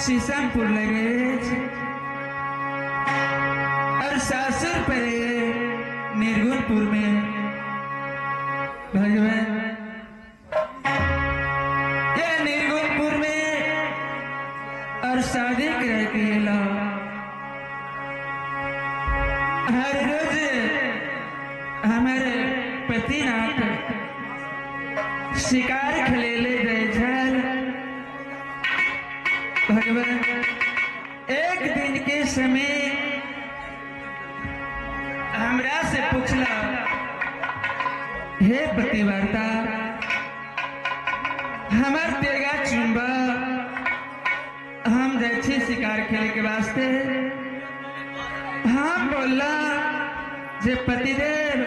शीशमपुर लगे और सासुर पर निर्गुणपुर में भगवान ये निर्गुणपुर में और शादी करे के हर रोज हमारे पतिनाथ शिकार खेले जाए छल। भगवान एक दिन के समय हमरा से पूछला, हे पतिव्रता हमार तेगा चुनबा, हम जाए छी शिकार खेले के वास्ते। हम बोला जे पतिदेव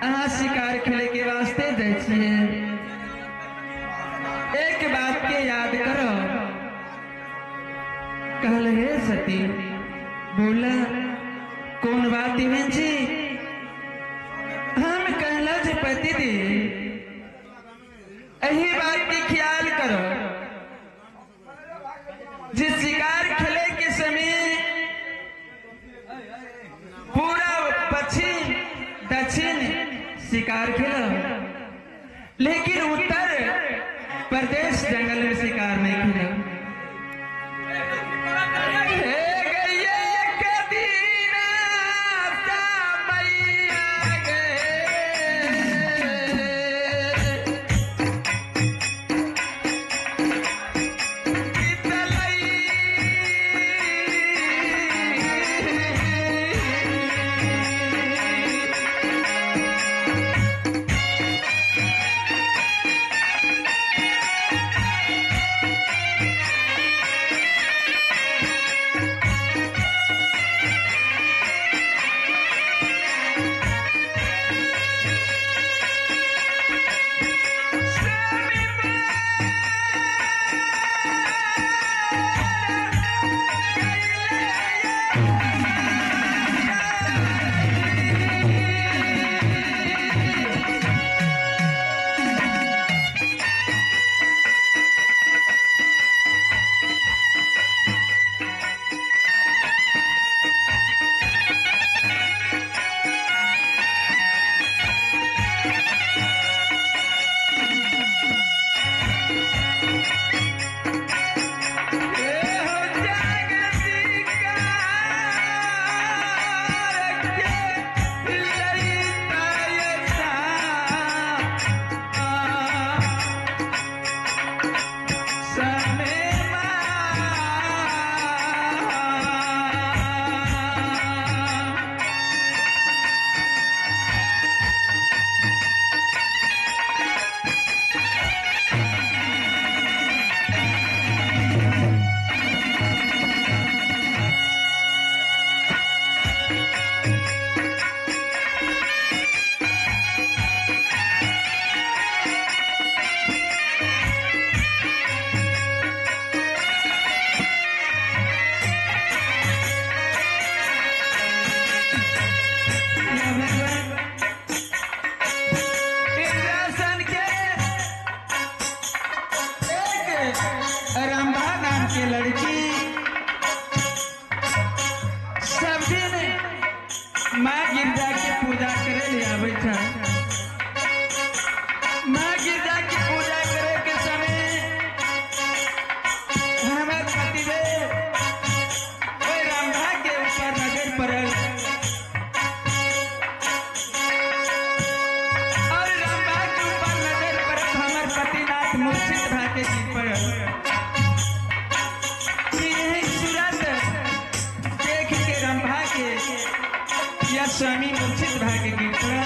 अहाँ शिकार खेले के वास्ते जाए छिए, एक बात के याद करो। कहल हे सती, बोला कौन बात छी? हम कहला जे पतिदेव यही बात के ख्याल करो जे शिकार खेले के समय पूरा पश्चिम दक्षिण शिकार खेलो, लेकिन उत्तर प्रदेश जंगल में शिकार नहीं खेलो। Thank you. के गिर पड़ल कि यही सूरत देख के रंभा के या स्वामी मूर्छित भा के गिर पड़ल।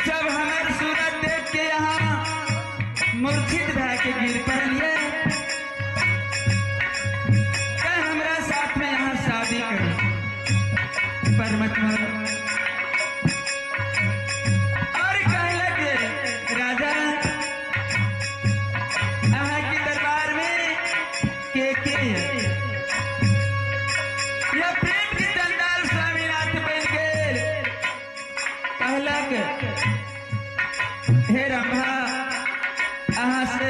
जब हमार सूरत देख के यहाँ मूर्छित भय के गिर पड़लिए, हमरा साथ में यहाँ शादी करो पर मत मरो। और कहलक राजा अहाँ के दरबार में के यह प्रेम के दंडाल स्वामीनाथ बन गए। कहलक हे रंभा, अहाँ से